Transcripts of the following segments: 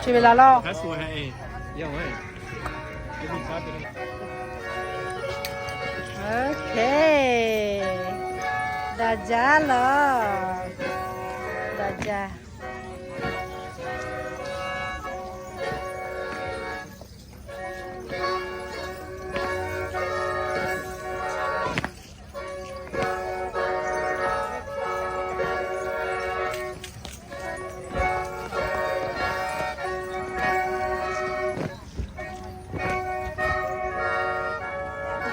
Chi ve la lo. Ok. Daꞈ jaˇ lo. Daꞈ jaˇ.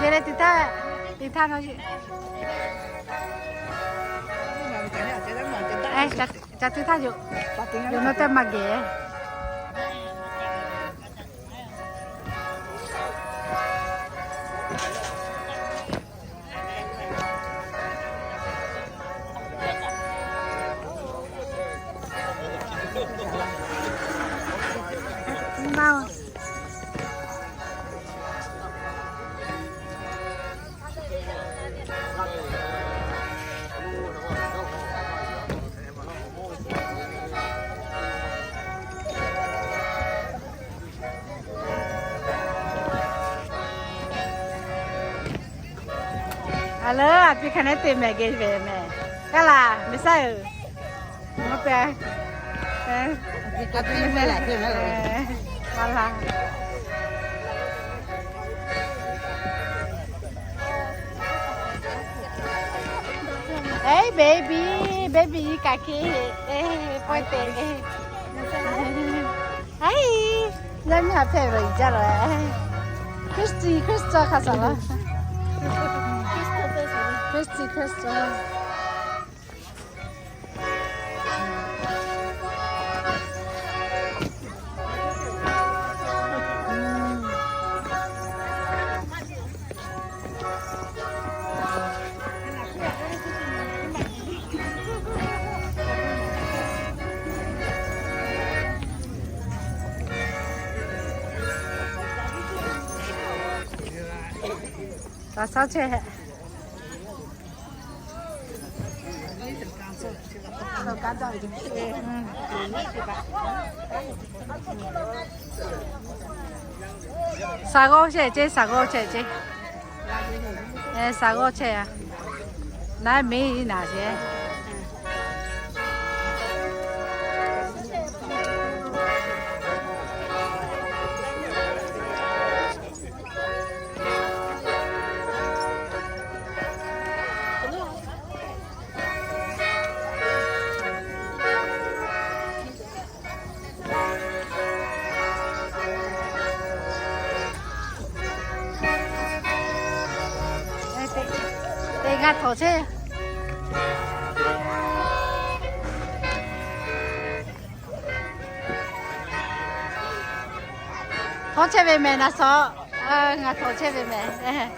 Geh leh tiꞈ htaˇ, tiꞈ htaˇ na, ca tiꞈ htaˇ yoˬ. Yoˬ, nawˬ teˇ maˬ geh. A leuˉ, a piˇ hk'aˬ nehˉ te mehˍ geh ve mehˍ. Kaˇ laˬ, Miˬ saˉ-oˬ. Maˇ pehˬ. A piˇ mehˍ laˬ te mehˍ. A laˬ. Hey, baby, baby, kaꞈ hk'e, eh, pawehˇ te, eh. Hey, yaˇ miˇ ha hpehꞈ ve jaˇ la. Christy, Christy hk'a shuˍ la. Christy, Christy. Taˍ saˉ chehˇ. Saˍ g'awˇ chehˇ ceˇ, saˍ g'awˇ chehˇ ceˇ. Saˍ g'awˇ chehˇ a. Naˉ meˉ naˍ sheˍ. Teꞈ ngaˬ htawnˍ chehˇ. Htawnˍ chehˇ ve mehˍ, naˍ shawˍ. Ngaˬ htawnˍ chehˇ ve mehˍ.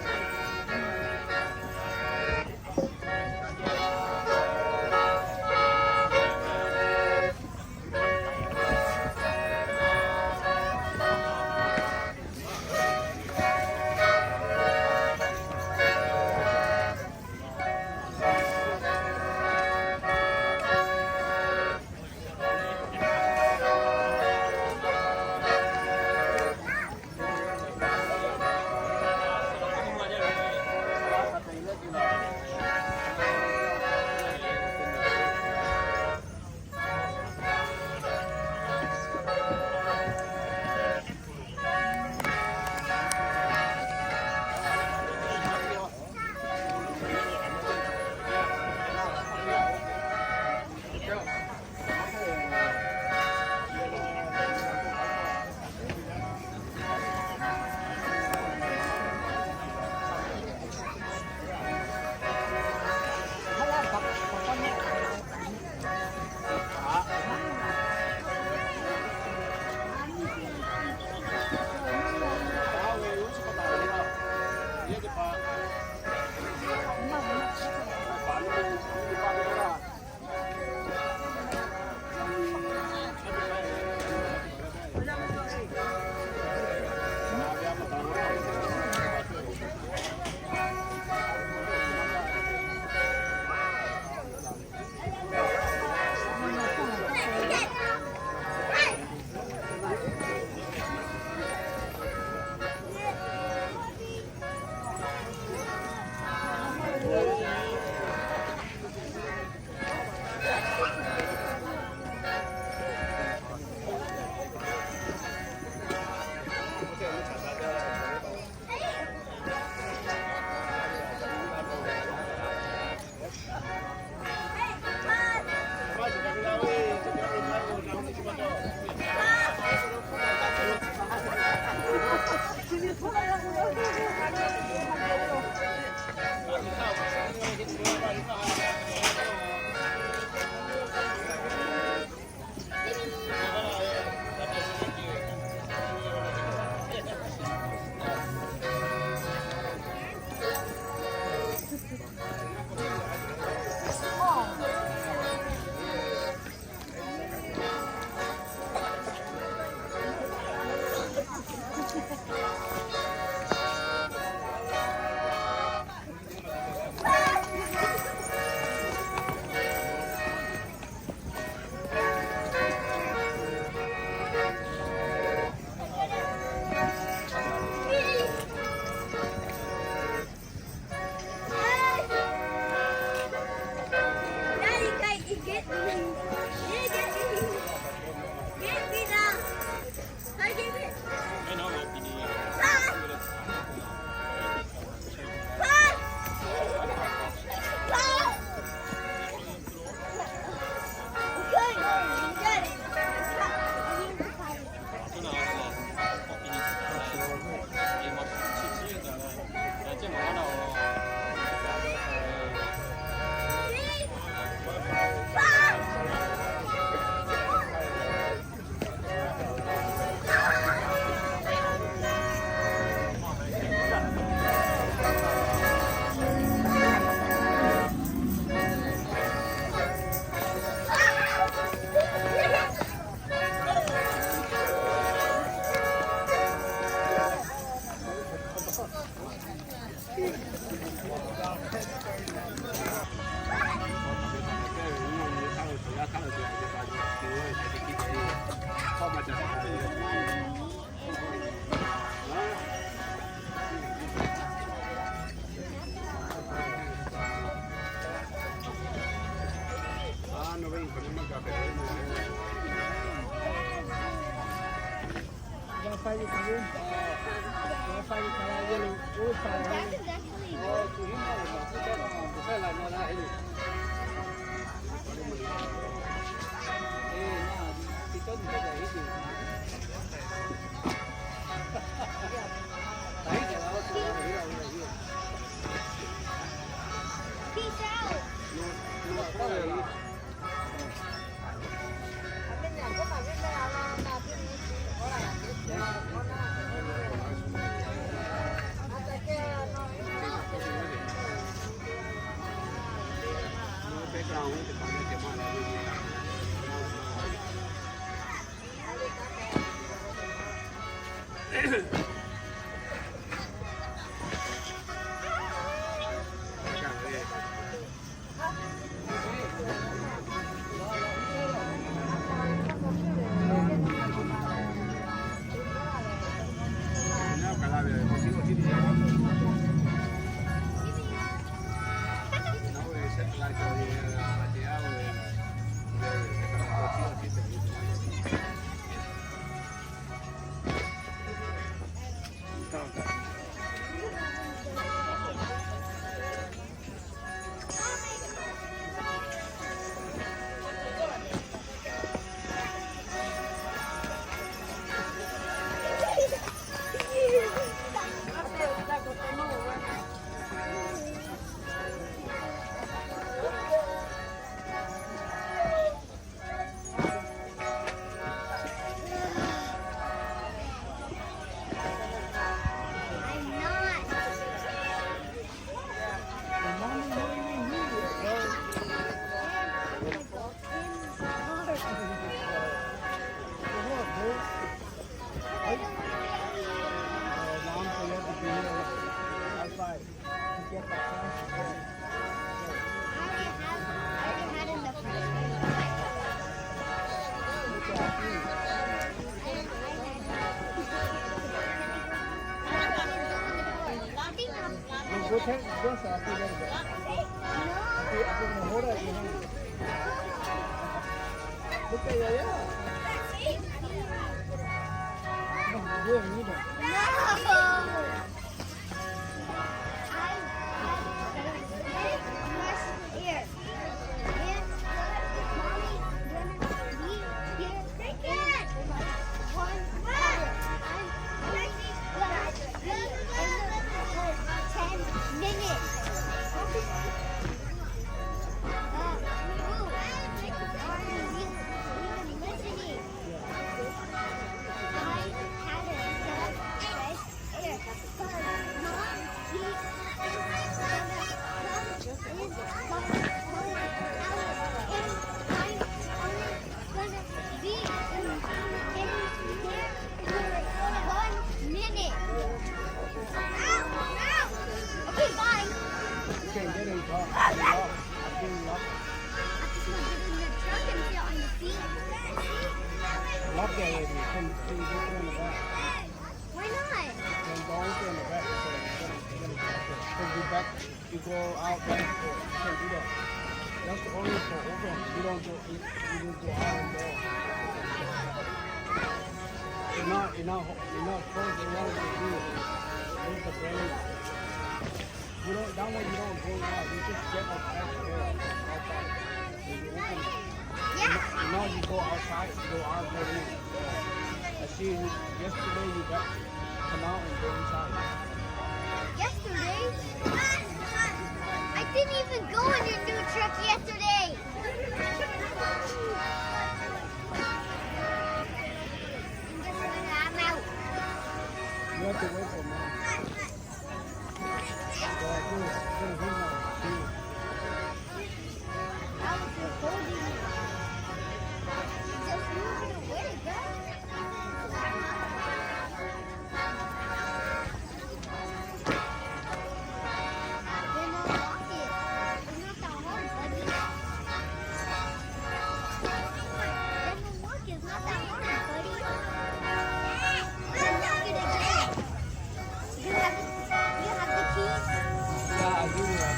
Peace out. Why not? Then don't open the back. So you gotta, you gotta, 'cause you back, you go out back and forth. You can't do that. That's only for open. You don't go, you, you just go out and go. You're not, you're not, you're not close to what you do. There's the belly. You don't, that one you don't go out. You just get the back door outside. If you open it. Yeah. You know, you go outside, you go out, go in. I see you yesterday, you got come out and go inside. Yesterday? I didn't even go in your new truck yesterday. And guess what? I'm out. You have to wait for mom. It's not that hard, buddy. Let's get it done. You have, you have the keys? Yeah, I do. I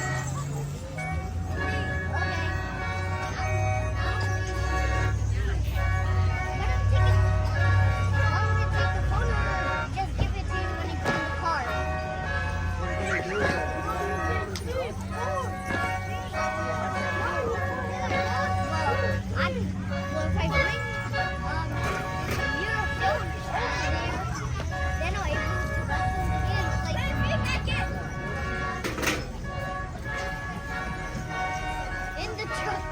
In the truck.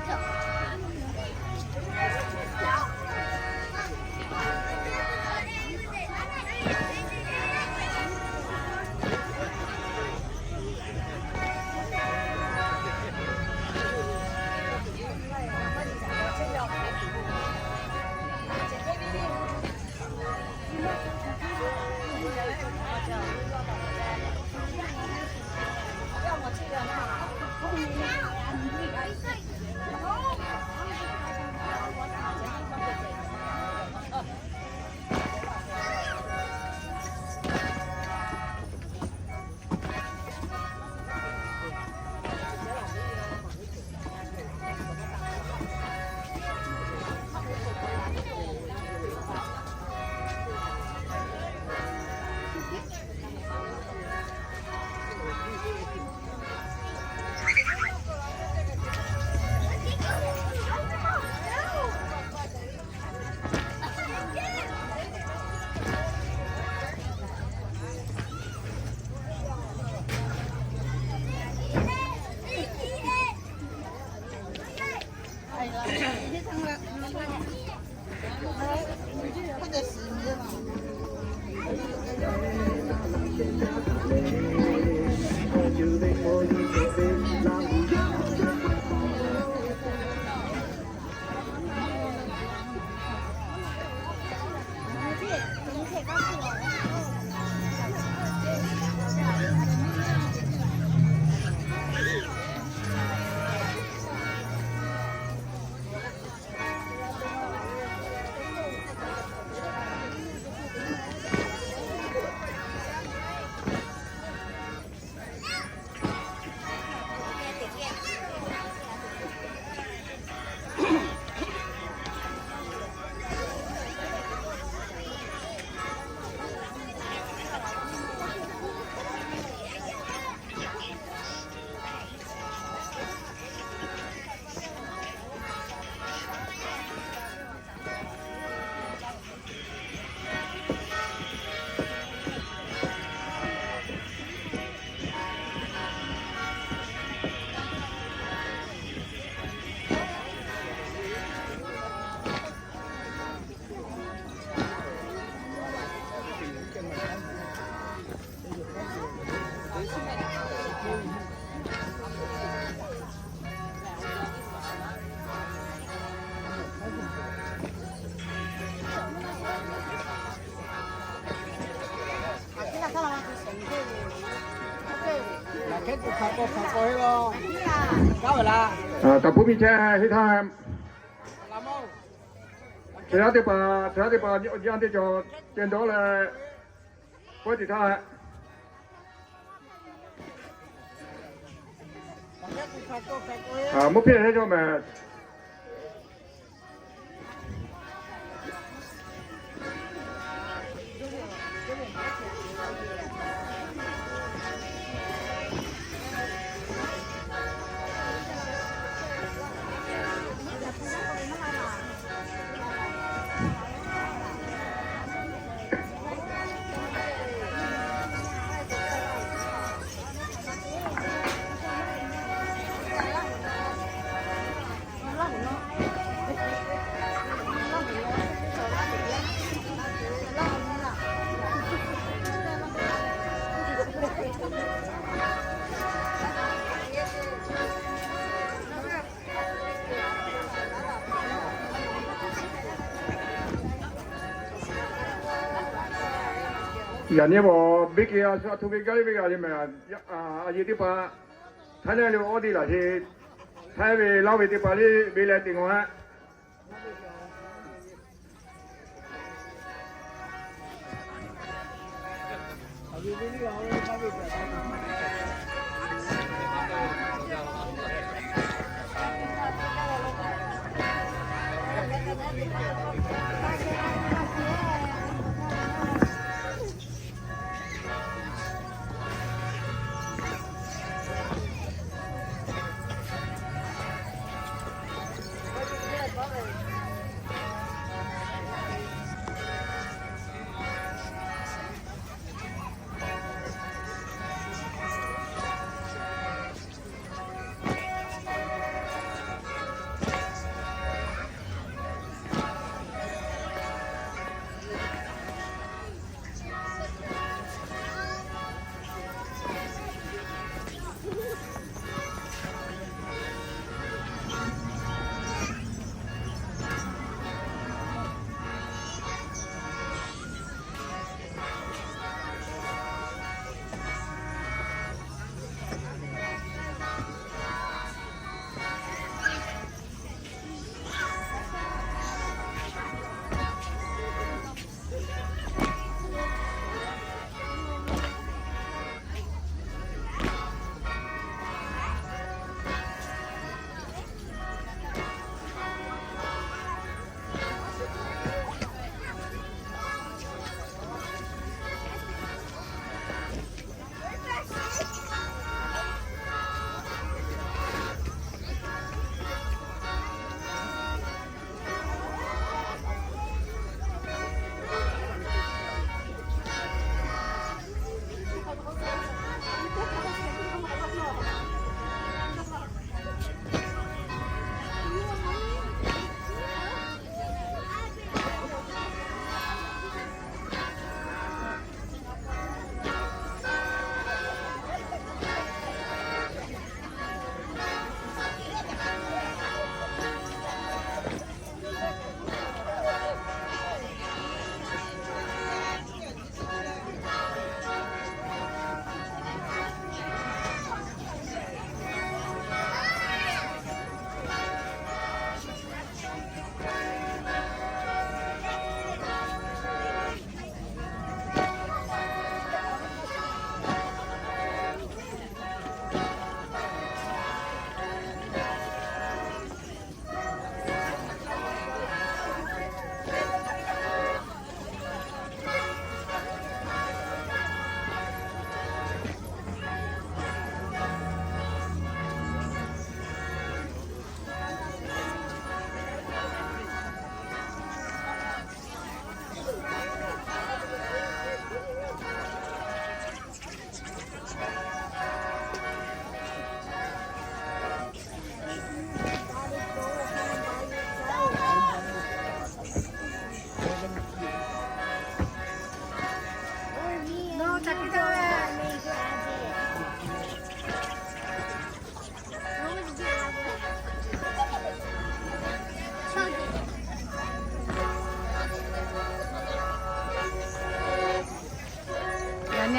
Taˍ puiˉ miˬ chehˇ heˆ htaˇ, chaw yaˇ teˇ hpaˍ, chaw yaˇ teˇ hpaˍ awˬ yanˇ teˇ cawˬ ceh dawˇ leh, pawehˇ tiꞈ htaˇ, mvuhˇ hpehˇ heˆ cawˇ mehˍ. Yaꞈ nyi a, beˇ ke a shu a htoꞈ ve gaˇ liˇ ve g'a le mehˍ. A yeˬ teˇ hpaˍ Htaiˇ naˆ le awˇ te laˬ sheˍ. Htaiˇ ve Laˇ ve teˇ hpaˍ le ve leh teꞈ ngaw a.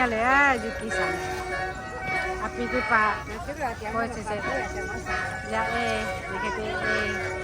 Yaˇ lehˬ, yuˇ kiˇ saˍ, a pi teˇ hpaˍ k'oˆ ve ce ce, yaˇ ehˉ, nyi hk'e te ehˉ.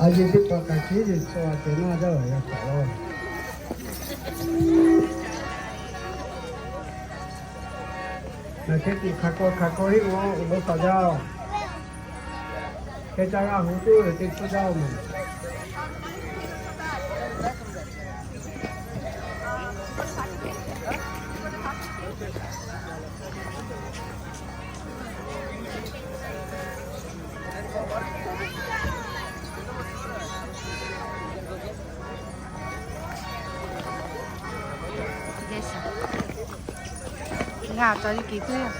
Teˇ hpaˍ kaꞈ hkiˉ ve chaw a ceh naˇ jaˇ ve yaˇ htaꞈ laˇ. Ngaˬ hk'e tuꞈ hk'aˬ hk'aw hk'aˬ hk'aw heˆ ma awˬ bon htaꞈ jaˇ. Hk'e ca g'a hu toˆ ve teˇ hkawˇ jaˇ oˬ mehˬ. Ngaˬ cawˬ yi kiˬ teˇ.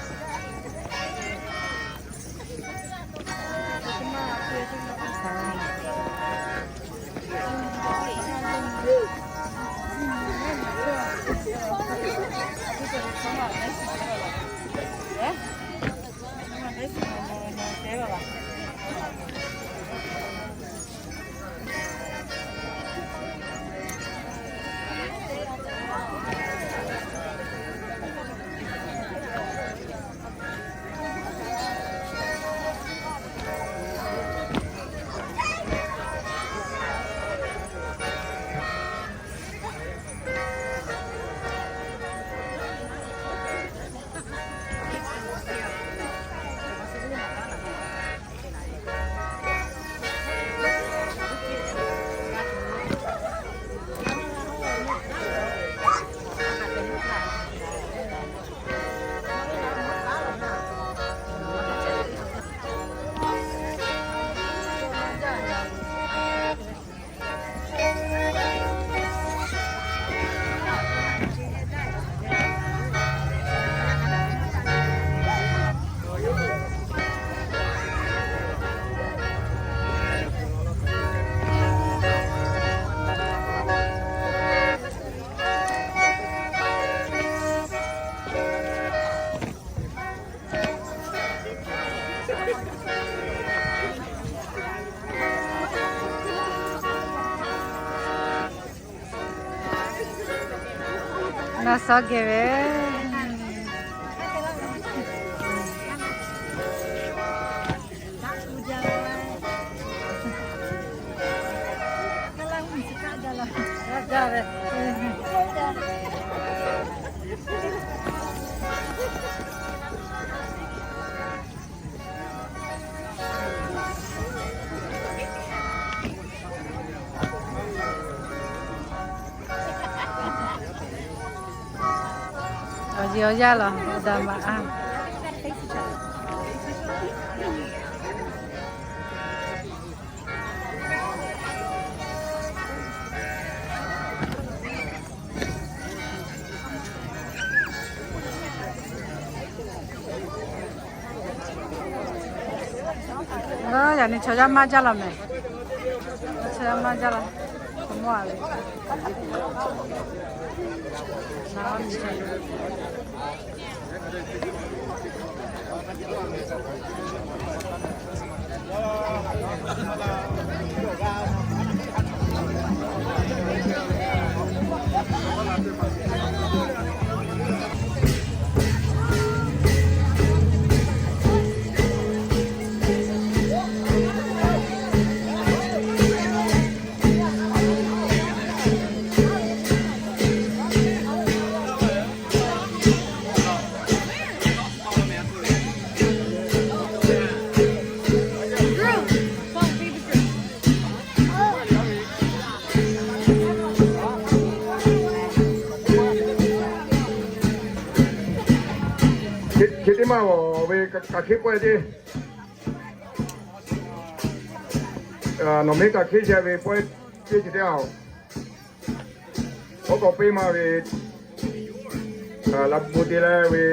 Naˬ suhˍ geh ve. Awˬ yeˬ awˬ yaˇ laˬ awˬ daꞈ maꞈ a. Yaꞈ nyi chaw yaˇ maˇ jaˇ law mehˬ. Chaw yaˇ maˇ jaˇ law. Mawˇ a ve. Chi teˇ maˇ awˬ ve kaꞈ hkiˉ pawehˇ teˇ, nawˬ meˉ kaꞈ hkiˉ chehˇ ve pawehˇ teˇ ceuˬ teˇ a oˬ. Oˇ k'awꞈ peˇ maˇ ve, la pu te leh ve,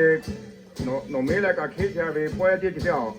nawˬ meˉ leh kaꞈ hkiˉ chehˇ ve pawehˇ teˇ ceuˬ teˇ a oˬ.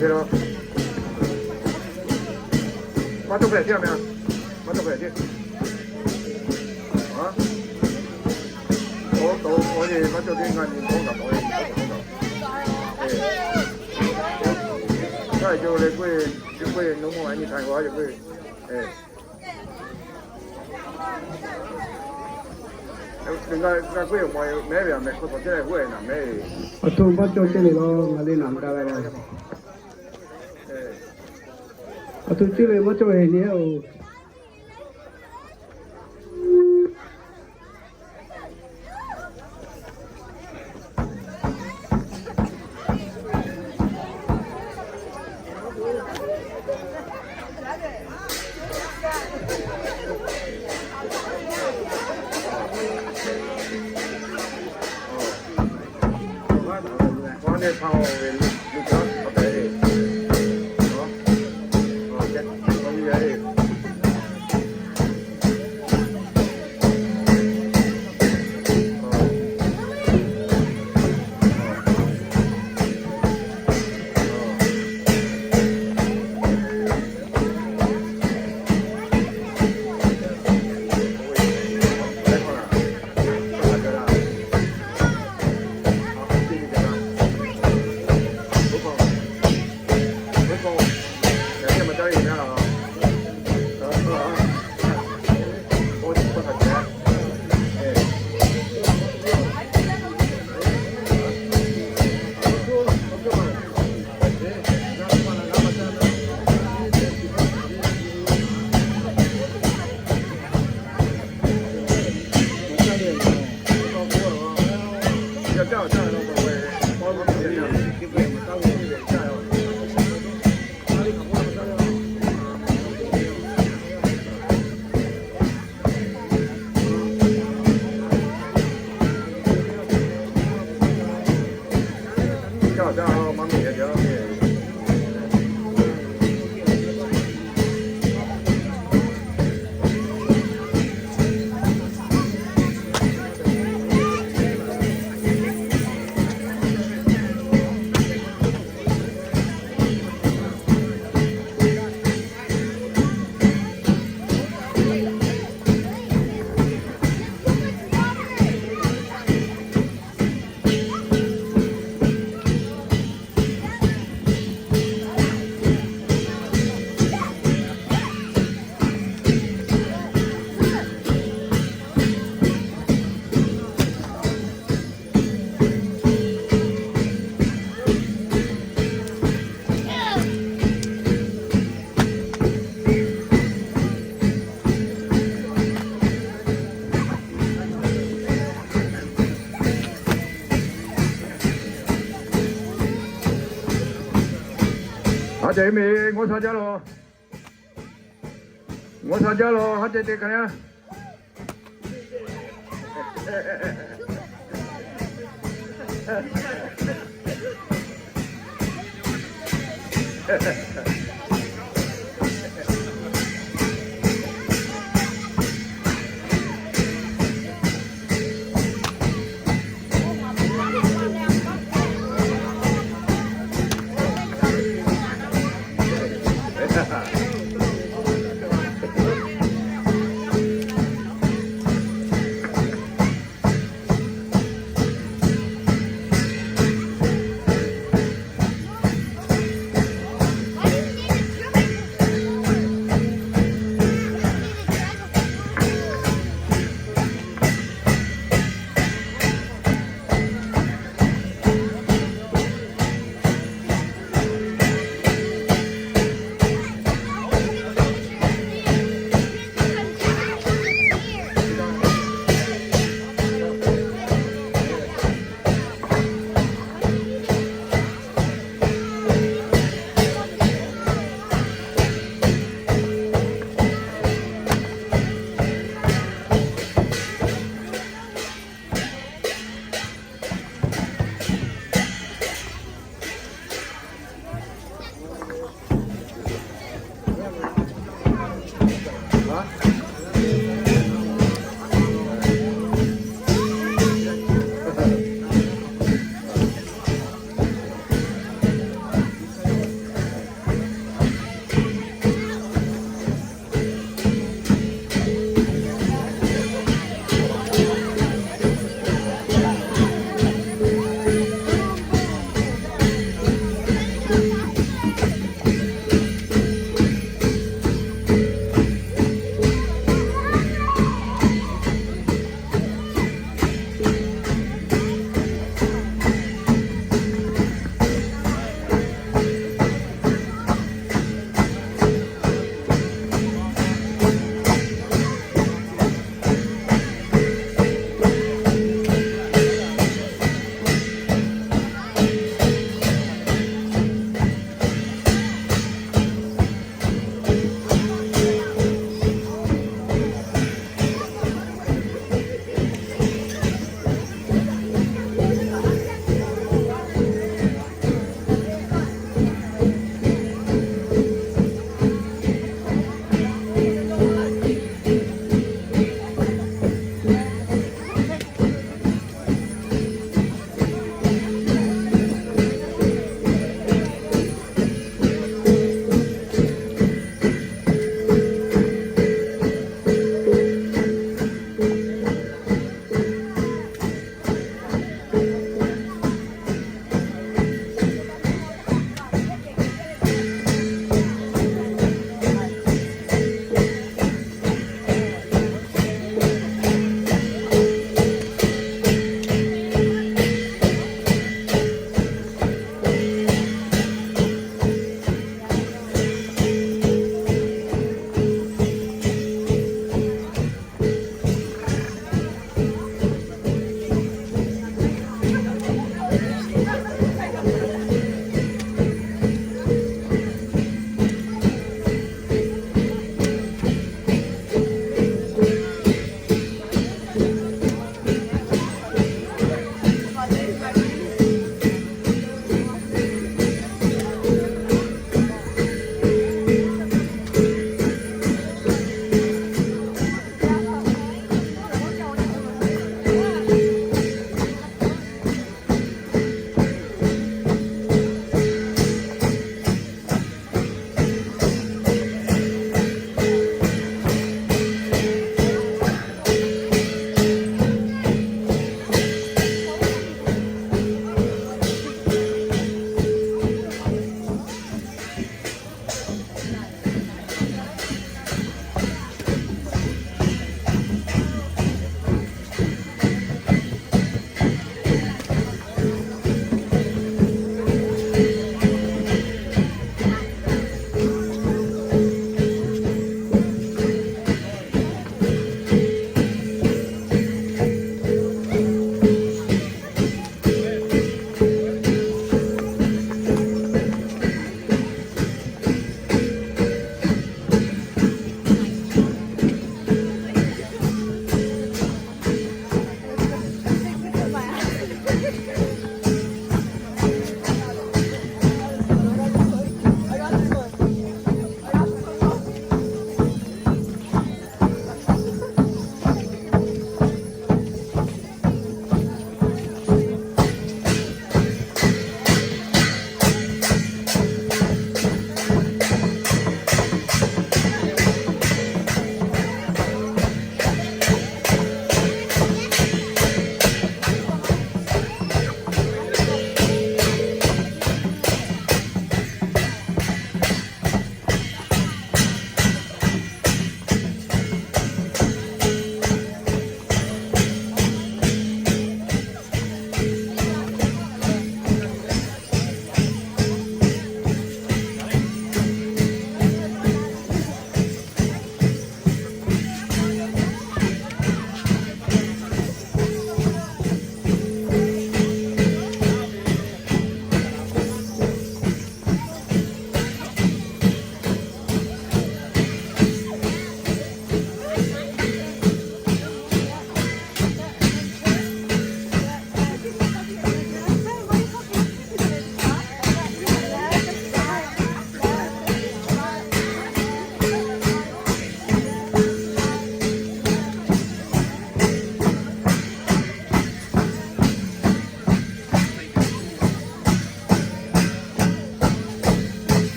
Maˇ cawˇ hpehꞈ tiˉ a meh, maˇ cawˇ hpehꞈ tiˉ. Oˇ to, oˇ ve maˇ cawˇ tiˉ, ngaˬ nyi mawˇ kaꞈ tawˍ ve, mawˇ kaꞈ mawˇ kaꞈ. G'aˇ co le k'oˆ ve, k'oˆ ve, no more anytime, g'aˇ co k'oˆ ve. G'a k'oˆ ve, mehˉ ve a meh hk'aw taw ceˇ leh g'oˆ e naˍ mehˉ ve. Aˬ htoꞈ maˇ cawˇ ceˇ le laˇ, ngaˬ le naˍ ma ga la. Aˬ htoꞈ ceˇ le maˇ cawˇ ve nyi oˬ. Haˉ ceh meh, ngawˇ sha jaˇ law. Ngawˇ sha jaˇ law, haˉ ceh te hk'a yaˇ.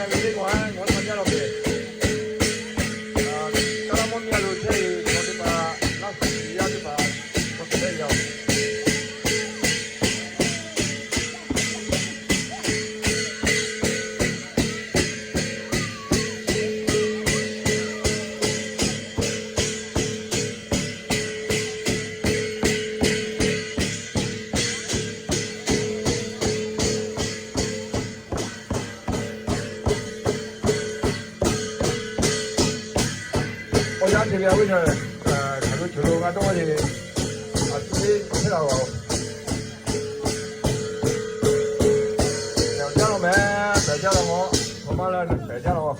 Ve teˇ maˬ-a, ngaˬ hui maˇ jaˇ law ve. Kaˇ laˇ mawˇ miˇ a lo chehˇ ve chaw teˇ hpaˍ, laˇ suhˍ yaˇ teˇ hpaˍ, k'awꞈ te leh yaˇ-oˬ. Awˬ yanˇ te ve a viˉ nyi, hk'aˬ lo cawˬ lo g'a dawˇ ve, a tuˬ teˇ hk'e la-oˬ. Pehˬ jaˇ law mehˍ, pehˬ jaˇ law mawˬ, awˬ maˇ la pehˬ jaˇ law.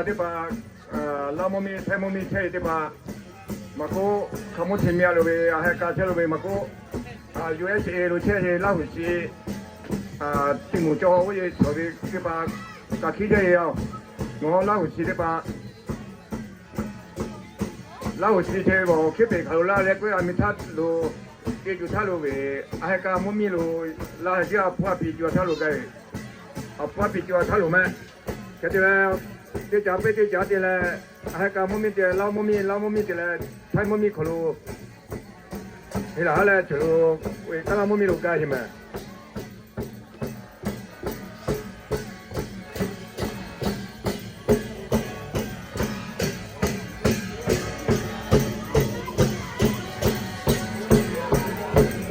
teˇ hpaˍ, Laˇ mvuhˇ miˇ, Htaiˇ mvuhˇ miˇ chehˇ ve teˇ hpaˍ, maˇ k'oˆ, hk'a mvuhˇ chi miˇ a lo ve, a heh ka chehˇ lo ve maˇ k'oˆ, U S A lo chehˇ ve Laˇ huˍ chi, teˇ moˍ cawˬ oˇ ve chaw ve teˇ hpaˍ, kaꞈ hkiˉ jaˇ ve yoˬ. Nawˬ Laˇ huˍ chi teˇ hpaˍ, Laˇ huˍ chi chehˇ ve awˬ hkiˉ peꞈ hk'aˬ lo laˇ leh k'oˆ, a miˇ htaˇ lo, teˇ cuˬ htaˇ lo ve, a heh ka mvuhˇ miˇ lo, Laˇ huˍ chi a hpu a piˍ cuˬ a htaˇ lo gaˇ ve, a hpu a piˍ cuˬ a htaˇ lo meh. Hk'e te leh, teˇ caꞈ pehˇ teˇ caꞈ te leh, a heh ka mvuhˇ miˇ te, Laˇ mvuhˇ miˇ, Laˇ mvuhˇ miˇ te leh, Htaiˇ mvuhˇ miˇ hk'aw lo, he laˬ ha leh cawˬ lo, Kaˉ laˇ mvuhˇ miˇ lo gaˇ ve meh.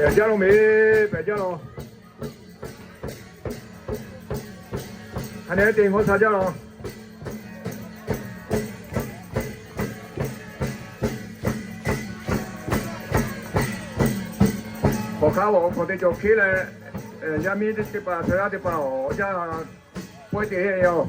Pehˬ jaˇ law meh, pehˬ jaˇ law. Hk'a neh te ngaw sha jaˇ law. Hk'awꞈ hk'aˇ awˬ hk'awꞈ te cawˬ hk'e leh, yaˇ miˇ teˇ hpaˍ, chaw yaˇ teˇ hpaˍ awˬ jaˇ pawehˇ te heˆ yoˬ.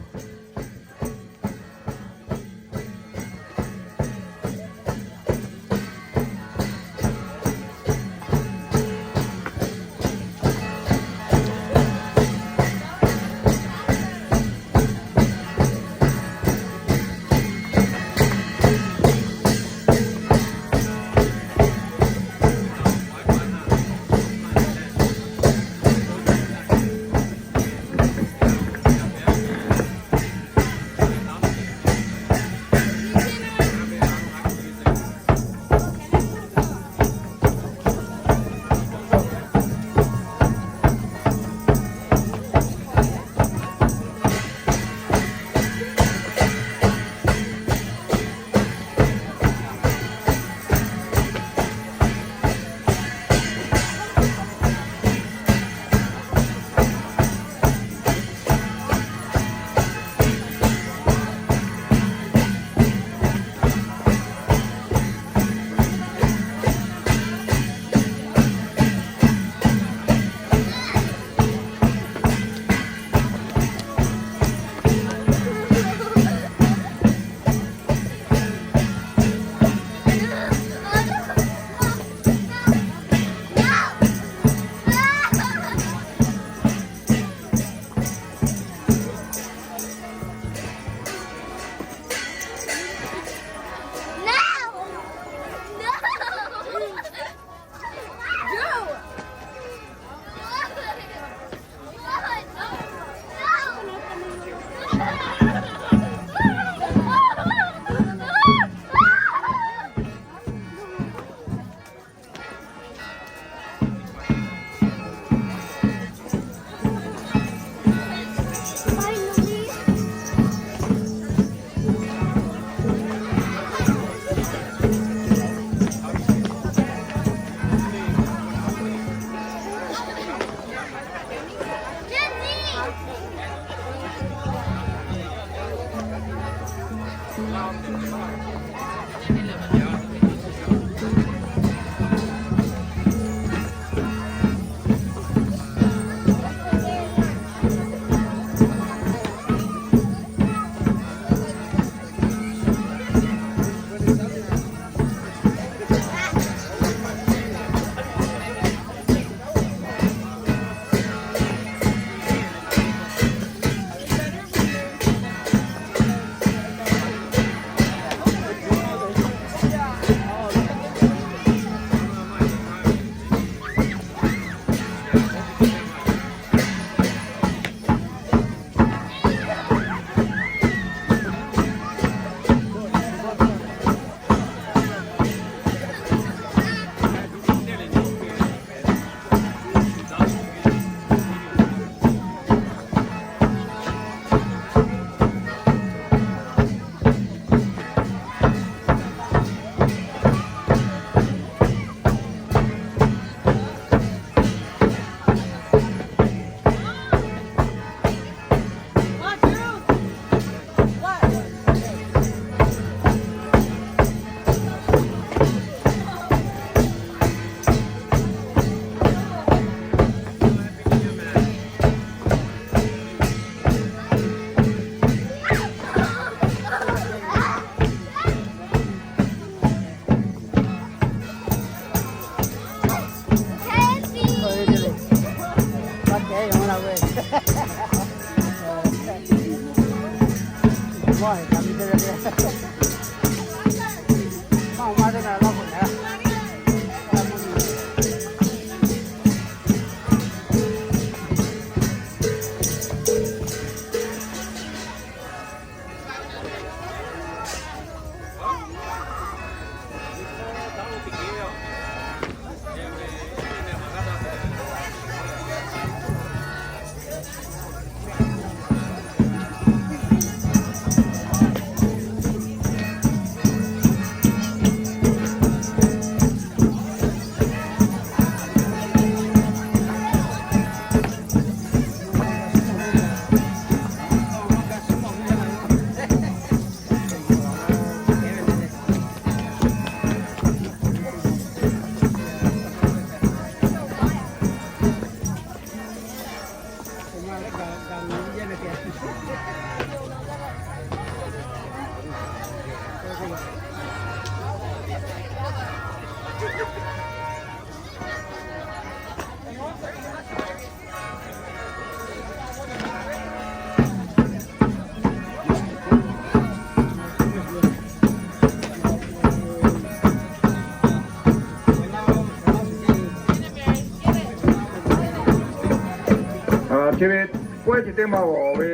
Te ve pawehˇ chi teˇ maˇ g'awˬ ve,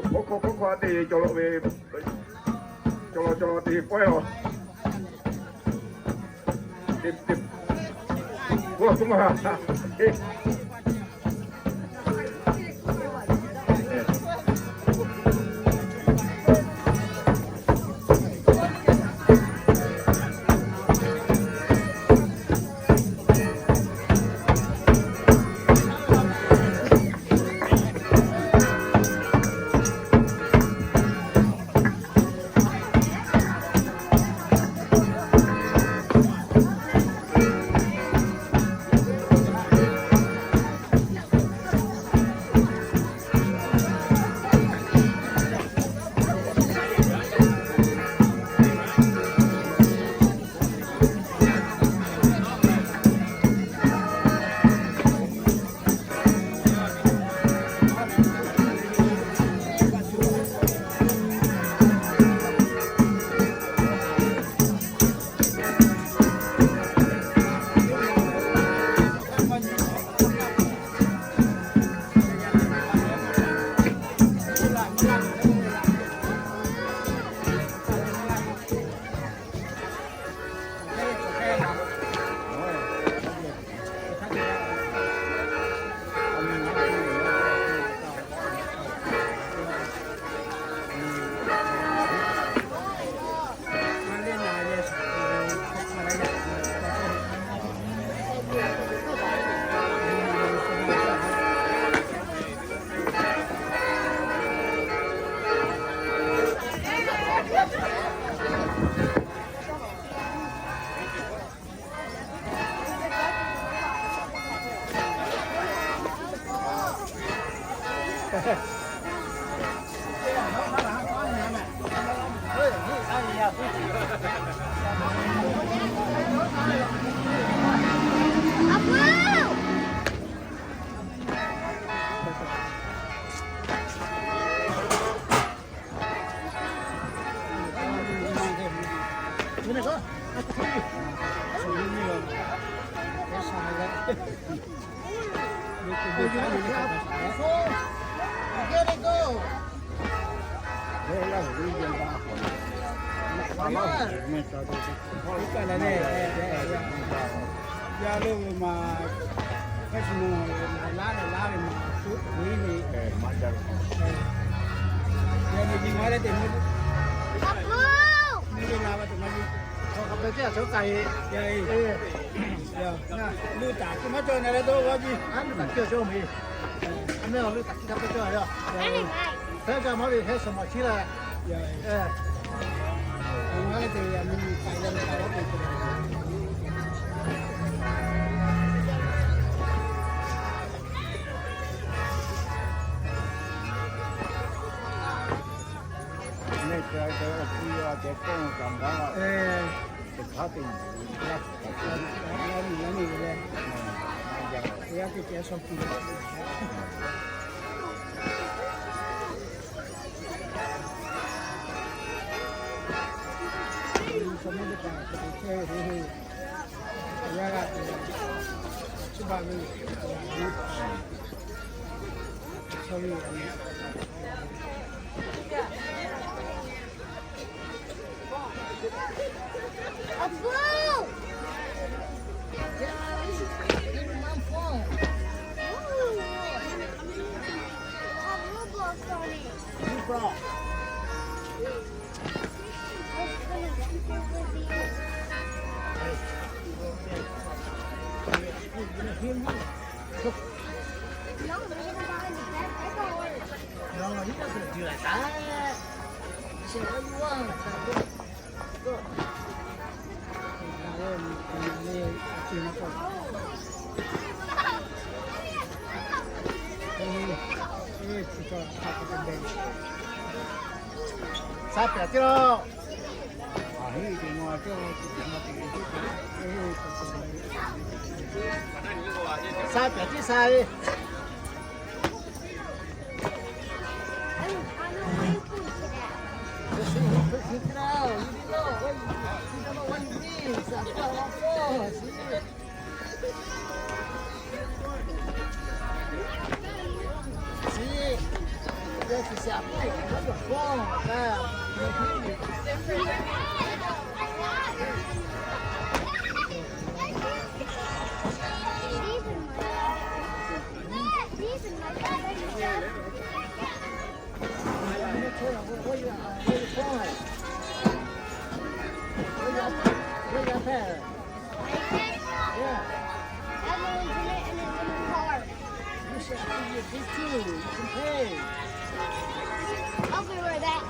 hpawˇ hkawˇ hpawˇ hkawˇ a teˇ cawˬ la ve, cawˬ la cawˬ la te pawehˇ a. Saˉ pyaꞈ tiˉ laˇ. Saˉ pyaꞈ tiˉ saˉ e. Yeah. Everyone's in it and it's in the car. You should be a big too. You can play. I'll be right back.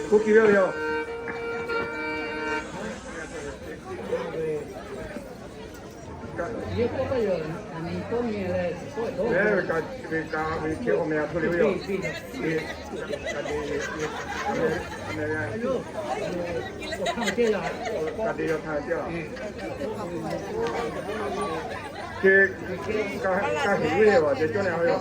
Kuˇ kiˇ ve yoˬ. Ve ka ve ka ve hk'e awˬ meh a hto le ve yoˬ. Ka te yaw htaˇ te a. Hk'e ka heˍ ve yoˬ, te cawˇ leh a ve yoˬ.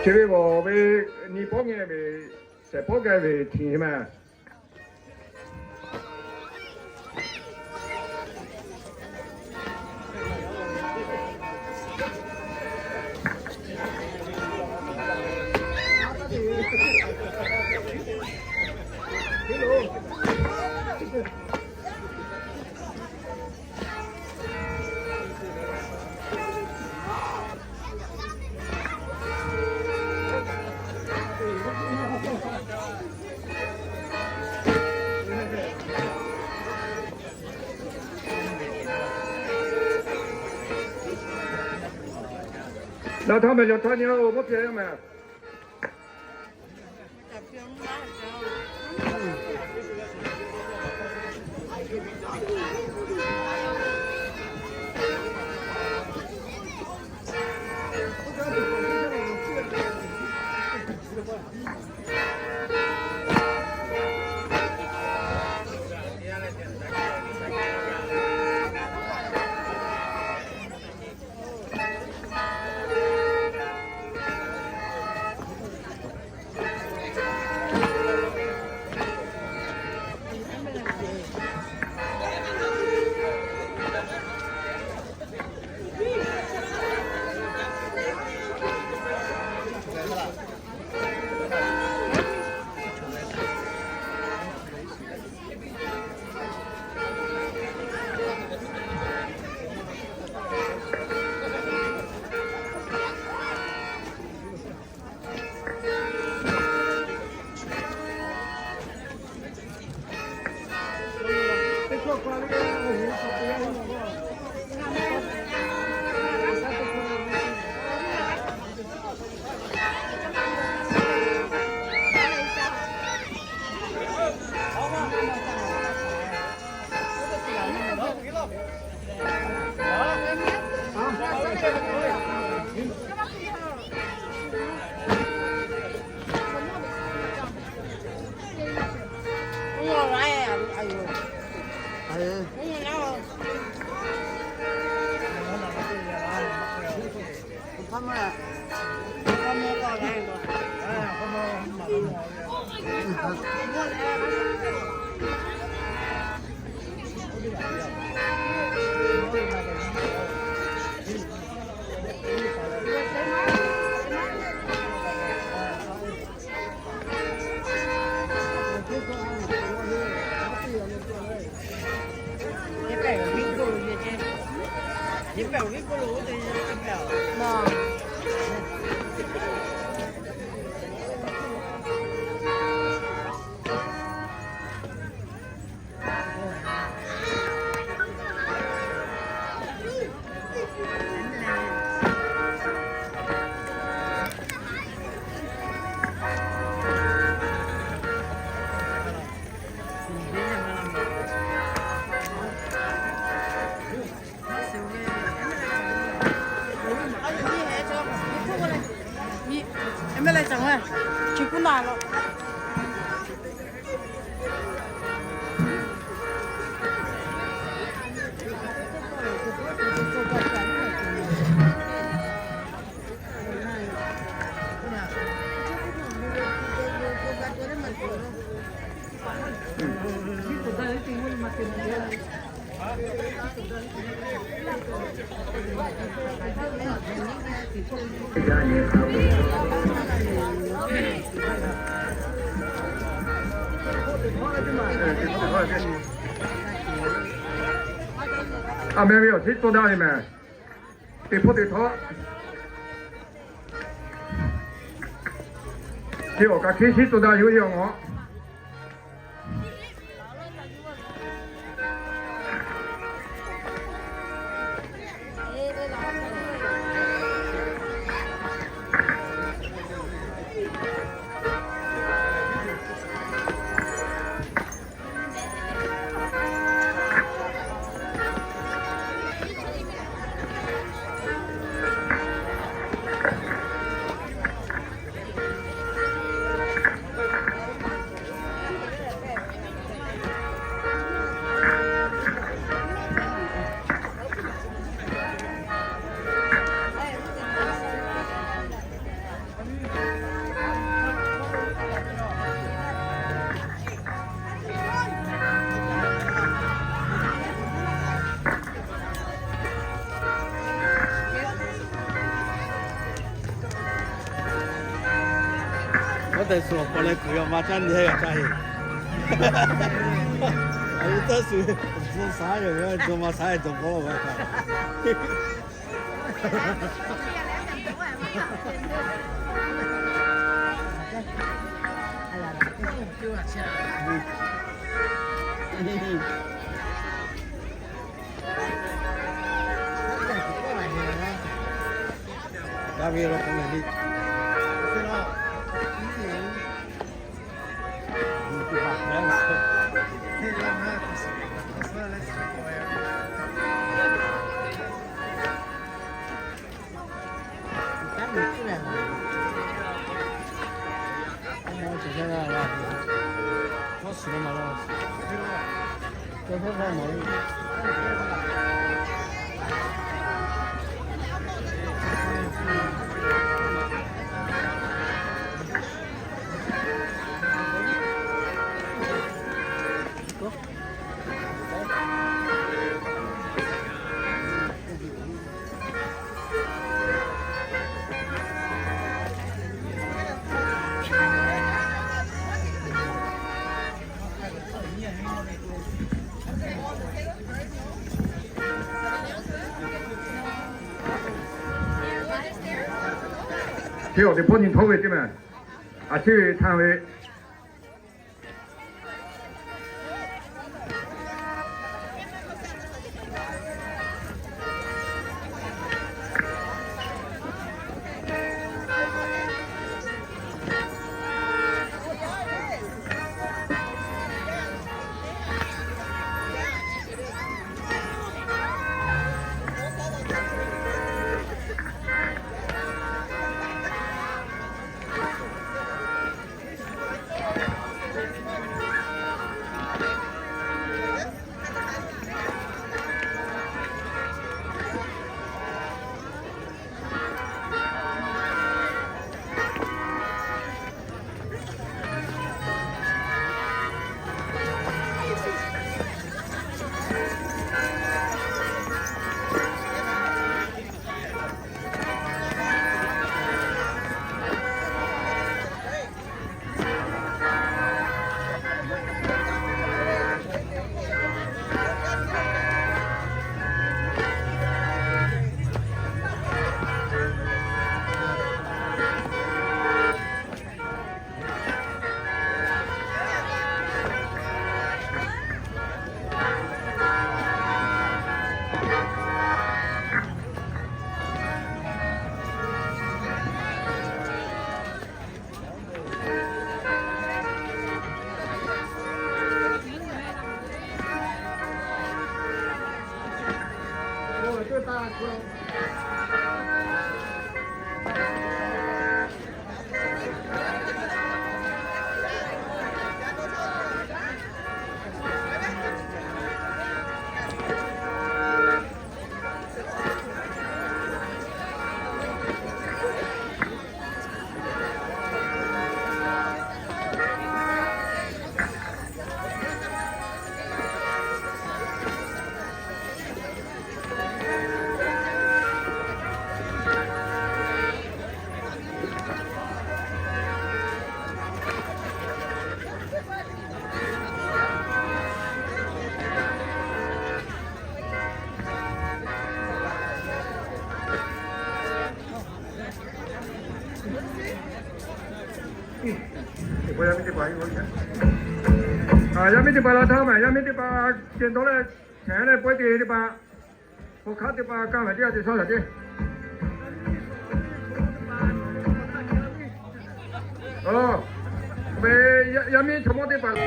Chi ve bawˬ ve nyi pawˆ ngeh ve, shehˍ pawˆ geh ve hti maˇ. Nawˬ htawˇ mehˍ yawˬ htawˇ nyi-oˬ, mvuhˇ hpehꞈ yaˇ mehˍ. A meh ve awˬ tiˉ tawˇ daˇ ve meh. Teˇ hpawˇ teˇ htawˇ, chi awˬ kaꞈ hkiˉ shiˉ tawˇ daˇ yoˬ, yaˇ awˬ. Oˇ teˇ suhˍ awˬ hk'aw leh kuiˬ yaꞈ ma caˇ nyi heh g'a caˇ heˆ. Aˬ, oˇ teˇ suhˍ, tzuhˇ shaˉ yoˬ ve, tzuhˇ ma shaˉ e dawˬ k'aw laˇ g'a kaꞈ. Chi awˬ teˇ hpawˇ nyi htawˇ ve teˇ meh. A, chi ve htaˇ ve. Yaˇ miˇ teˇ hpaˍ la htaˇ maˬ, yaˇ miˇ teˇ hpaˍ ceh dawˇ leh, hkehˍ leh pawehˇ te teˇ hpaˍ, hk'aw hk'aˉ teˇ hpaˍ kaˇ maˬ teˇ g'aˇ te shaˉ shaˍ ceˇ. Yaˇ miˇ chaw mawˇ teˇ hpaˍ.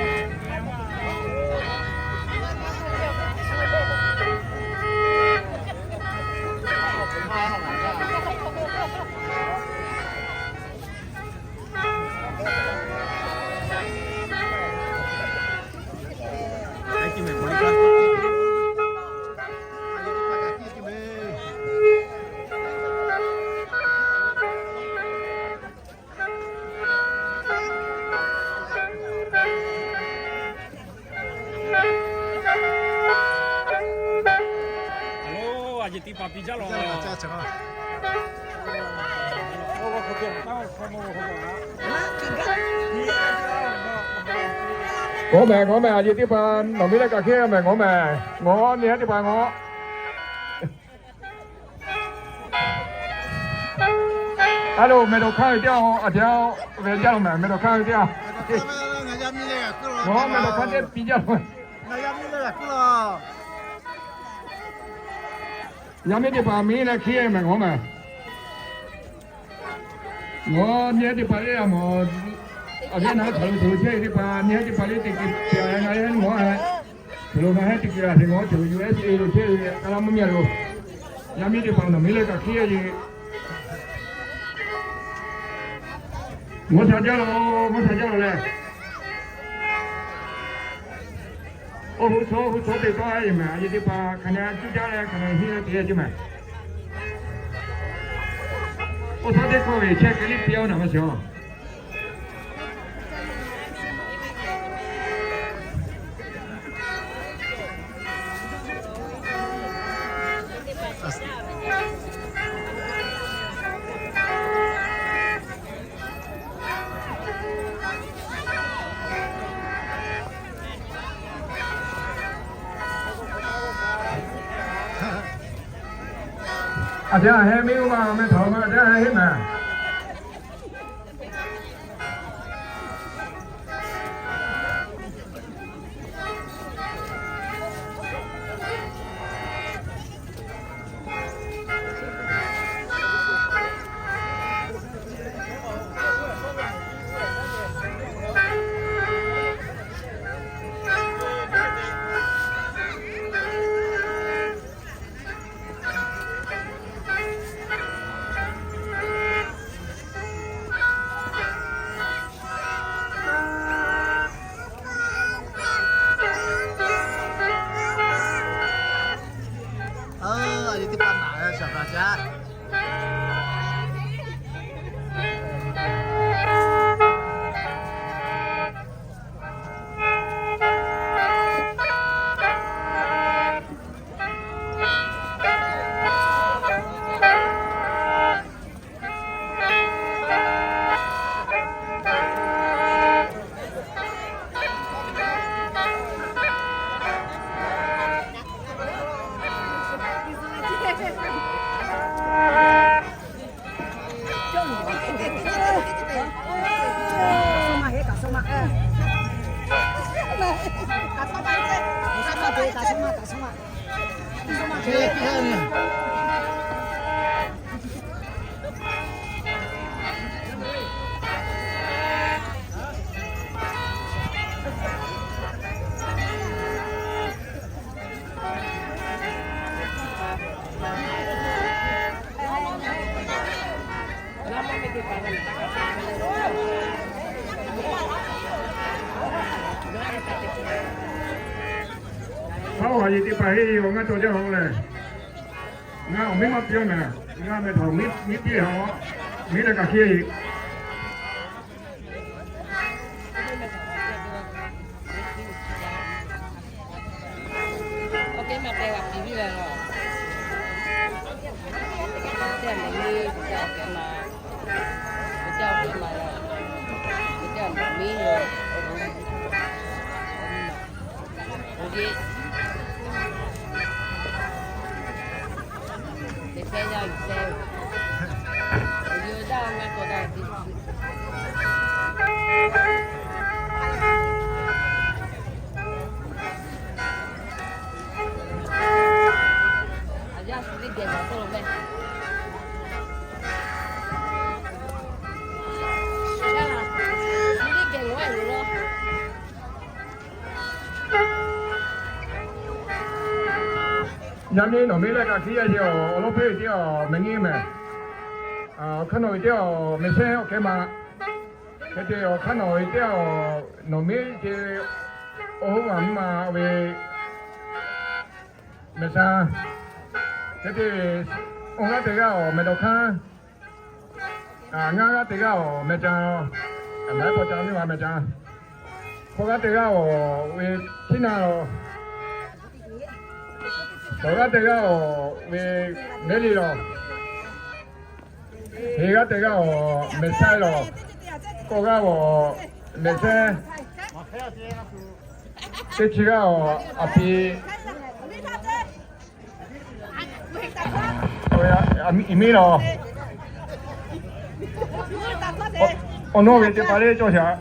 Ngawˬ mehˍ, ngawˬ mehˍ, a yeˬ teˇ hpaˍ nawˬ miˇ leh kaꞈ hk'e mehˍ, ngawˬ mehˍ, ngawˬ nyi teˇ hpaˍ ngawˬ. A lo, mehˬ dawˬ hk'aˇ ve teˇ yanˇ, a teˇ yanˇ ve jaˇ lo mehˬ, mehˬ dawˬ hk'aˇ ve teˇ yanˇ. Ngawˬ mehˬ dawˬ hk'aˇ teˇ piˇ jaˇ lo. Yaˇ miˇ teˇ hpaˍ miˇ leh hk'e mehˍ ngawˬ mehˍ. Ngawˬ nyi teˇ hpaˍ le a mawˬ. A ve naˬ htaꞈ lo tuˬ lo chehˇ ve teˇ hpaˍ, nyi teˇ hpaˍ le teˇ hk'e te a ngaˬ le ngawˬ a. Tuˬ lo ngaˬ heˆ teˇ hk'e a ve ngawˬ tuˬ U S A lo chehˇ ve a la mvuhˇ miˬ a lo. Yaˇ miˇ teˇ hpaˍ nawˬ miˇ leh kaꞈ hk'e a yeˬ. Mvuhˇ htaꞈ jaˇ lo, mvuhˇ htaꞈ jaˇ lo leh. Oˇ hu chaw, hu chaw te tawˇ a yeˬ mehˍ, a yeˬ teˇ hpaˍ hk'aˬ na cuˇ jaˇ leh hk'aˬ na hiˆ leh te a ceˇ mehˍ. Oˇ htaˇ teˇ hkawˇ ve chehˇ hk'e liˇ piˇ a naˬ ma shiˍ a. A teˇ a heˆ, miˇ oˇ ma meh htaꞈ ma a teˇ a heˆ mehˍ. Hpaˇ awˬ ha yehˬ teˇ hpaˍ heˆ ve awˬ ngaˇ cawˬ jaˇ haw lehˬ, ngaˬ awˬ miˉ maˇ piˇ-oˬ mehˍ. Ngaˬ meh htaꞈ miˉ piˇ haw, miˉ leh kaꞈ hkiˇ-e. Yaˇ miˇ nawˬ miˉ leh kaꞈ hkiˇ yaˇ ce, awˬ lawˉ hpeˇ ve teˇ awˬ meh nyiˇ mehˍ. Awˬ hk'aˇ nawˬ ve teˇ awˬ meh shehˉ awˬ kehˉ ma. Hk'e te awˬ hk'aˇ nawˬ ve teˇ awˬ nawˬ miˉ ce, awˬ hoˉ maˬ mvuhˇ ma ve meh shaˉ. Hk'e te awˬ g'aˇ teˇ g'aˇ awˬ meh dawˬ hk'aˇ. Ngaˇ g'aˇ teˇ g'aˇ awˬ meh ca, a maˍ paw ca miˇ ma meh ca. Hkawˇ g'aˇ teˇ g'aˇ awˬ ve htiˇ na lawˬ. Tawˍ g'aˇ teˇ g'aˇ awˬ ve mehˉ liˇ lawˬ. Heˍ g'aˇ teˇ g'aˇ awˬ meh shaiˉ lawˬ. Kawˇ g'aˇ awˬ meh shehˉ. Teˇ chi g'aˇ awˬ a pi iˉ miˉ lawˬ. Awˬ nawˉ ve teˇ hpaˍ lehˬ cawˇ shaˍ.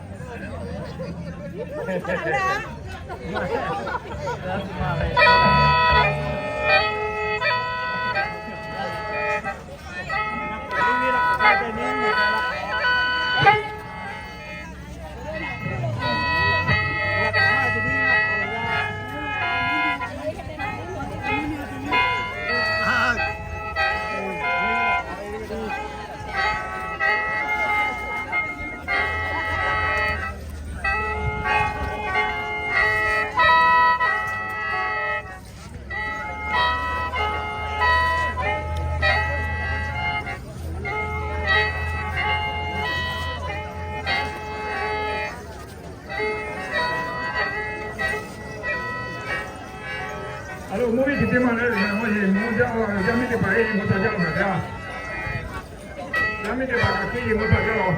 A lo mvuhˇ miˬ chi teˇ maˇ leh, mvuhˇ miˬ mvuhˇ jaˇ, yaˇ miˇ teˇ hpaˍ heˆ, mvuhˇ htaꞈ jaˇ lo maˍ jaˇ. Yaˇ miˇ teˇ hpaˍ kaꞈ hkiˇ ve mvuhˇ htaꞈ jaˇ lo.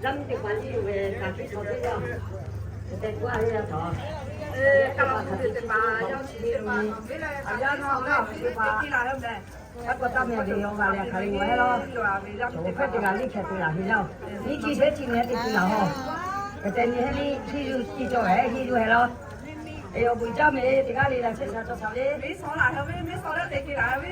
Yaˇ miˇ teˇ hpaˍ nyiˇ ve kaꞈ hkiˇ chaw teˇ g'aˇ, te k'oˆ a ve yaˇ htaꞈ, yaˇ hpaˍ htaꞈ hkiˇ chaw teˇ g'aˇ, a yaˇ nawˬ htaꞈ hkiˇ hpaˍ, yaˇ k'awꞈ taˇ meh ve awˬ g'aˇ leh hk'aˬ hk'e g'a heˆ laˇ. Chaw hk'e teˇ g'aˇ liˇ hkeh te laˬ ve yaˇ, nyiˇ chi shehˉ chi neh teˇ chi laˬ hawˬ. Hk'e te nyi heˆ liˇ hkiˇ yuˬ hkiˇ chaw heˆ, hkiˇ yuˬ heˆ laˇ. Eˬ, awˬ buiˬ caˇ meh teˇ g'aˇ le la chehˇ sha chaw sha ve, mehˉ sawˉ laˬ ve, mehˉ sawˉ laˇ te ke laˬ ve.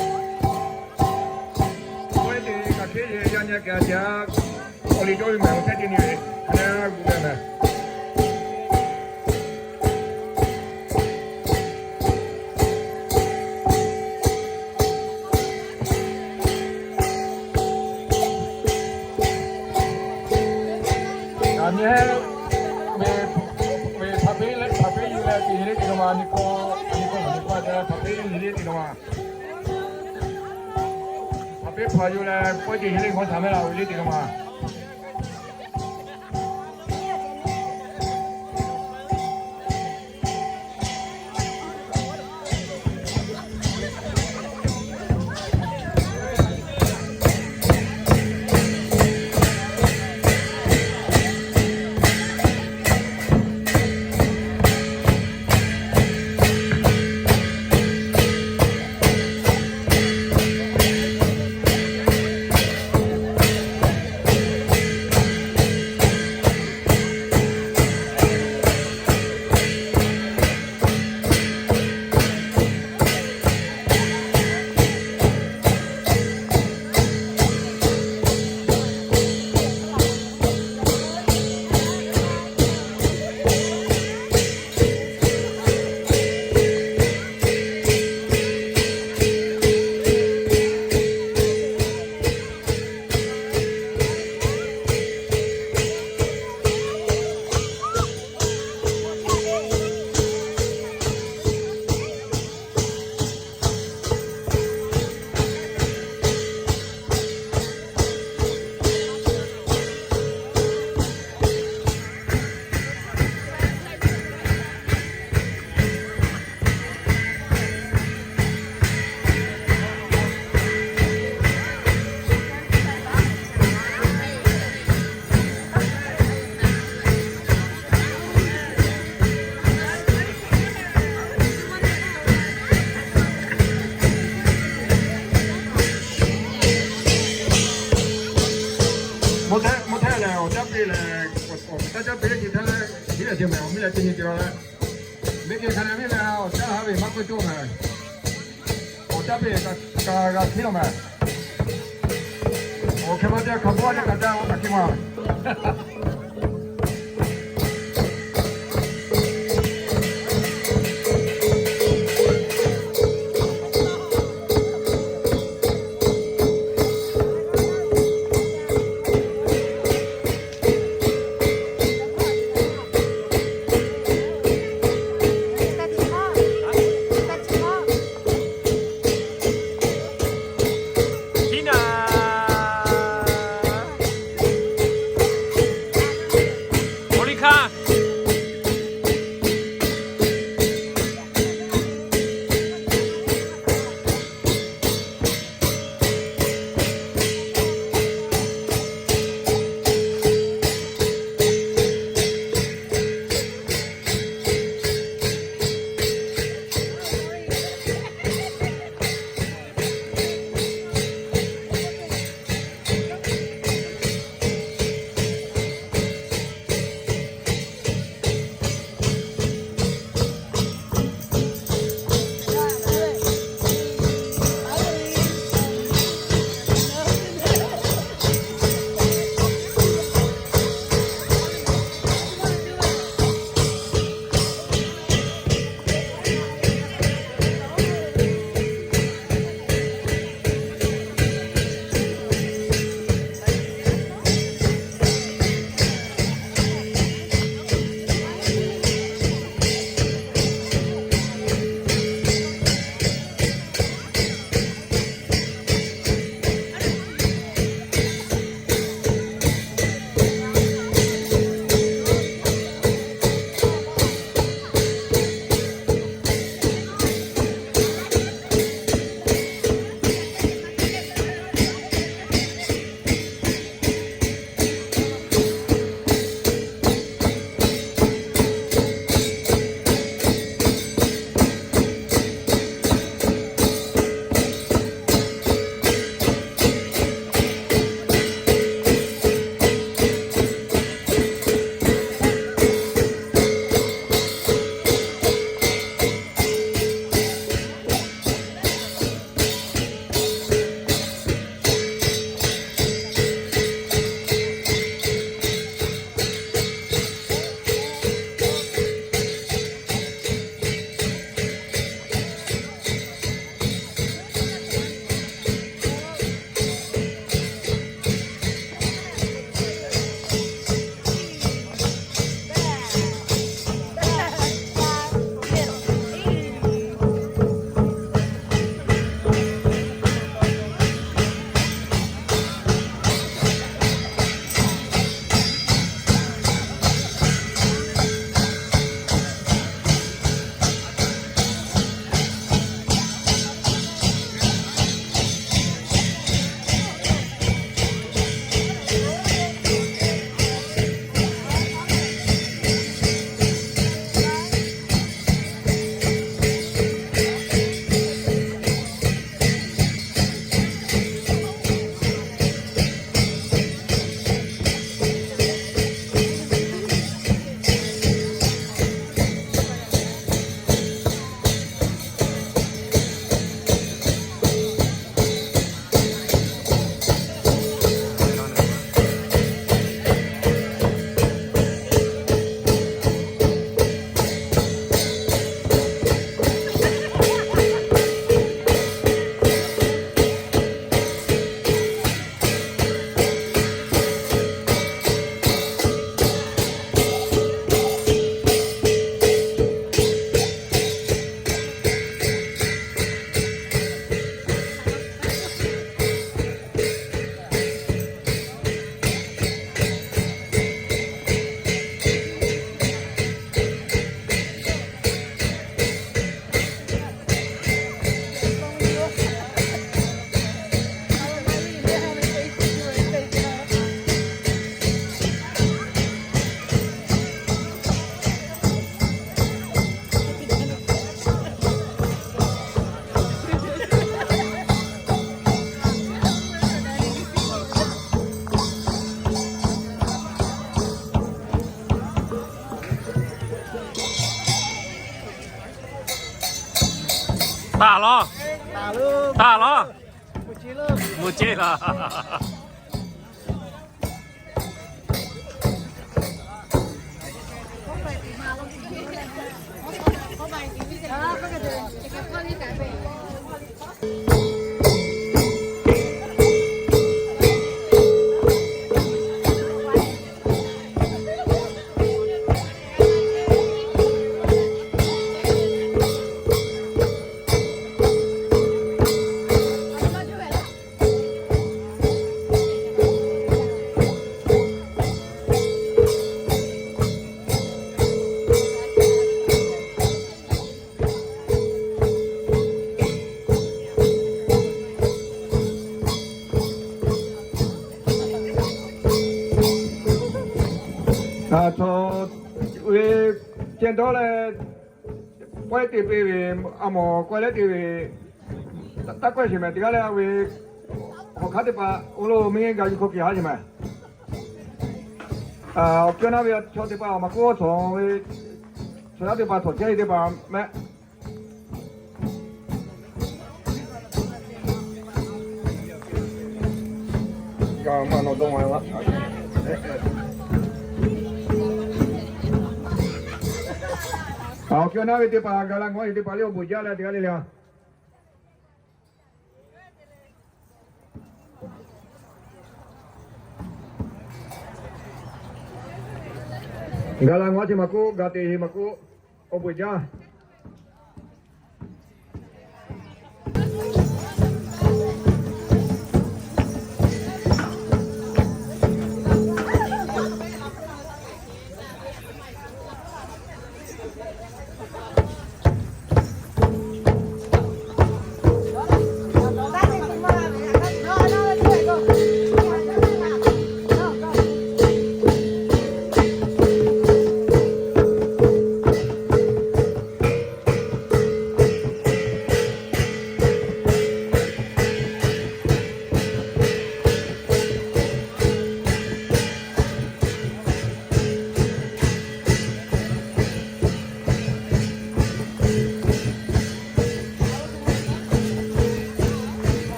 Oˇ ve teˇ kaꞈ hk'e yaˇ nyi kaꞈ jaˇ, awˬ liꞈ cawˇ ve maˬ awˬ hpehˇ te nyi ve, a g'uˇ g'a mehˍ. Aˬ nyi heˆ ve, hpaˍ peˇ leh hpaˍ peˇ yuˬ leh teˇ nyi le teˇ nyi ma nyi k'o, a nyi k'o maˬ nyi k'o a te hpaˍ peˇ nyi le teˇ nyi ma. Teˇ hpaˍ yoˬ leh, pawehˇ ceuˬ hi le hk'aw htaꞈ mehˆ la-oˬ le teˇ g'aˇ ma. Mvuhˇ htaˇ, mvuhˇ htaˇ lehˬ, awˬ caˉ piˇ lehˬ, awˬ caˉ caˉ piˇ leh ce htaˇ leh, hiˉ lehˬ ce mehˍ, awˬ miˇ leh teˇ nyi ce la leh, miˇ ke hk'a leh miˇ leh awˬ caˉ haˉ ve maˇ k'oˆ cawˇ mehˍ. Awˬ caˉ piˇ lehˬ, kaꞈ g'a hkiˉ law mehˍ. Awˬ hk'e maˇ te hk'a pawˇ a kaꞈ caˇ a kaꞈ hkiˉ ma. Taˇ lawˉ, taˇ lawˉ, mvuhˇ ceˇ laˬ. Aˬ, chaw ve ceh dawˇ leh, k'awehˉ te piˇ ve, a mawˬ k'awehˉ leh te ve, taˇ k'awehˉ sheˍ mehˍ. Teˇ g'aˇ leh a ve, hawˬ hk'aˉ teˇ hpaˍ oˇ lo meh ga yuˬ hk'aw kiˬ haˉ sheˍ mehˍ. Awˬ kehˉ naˇ ve chaw teˇ hpaˍ maˇ k'oˆ, chaw ve, chaw yaˇ teˇ hpaˍ htawˇ chehˇ ve teˇ hpaˍ mehˆ. Awˬ kehˉ naˇ ve teˇ hpaˍ gaˬ la ngaˬ hui teˇ hpaˍ le, awˬ bon jaˇ leh teˇ g'aˇ le le a. Gaˬ la ngaˬ hui chi maˇ k'oˆ, gaˬ te maˇ k'oˆ, awˬ bon jaˇ.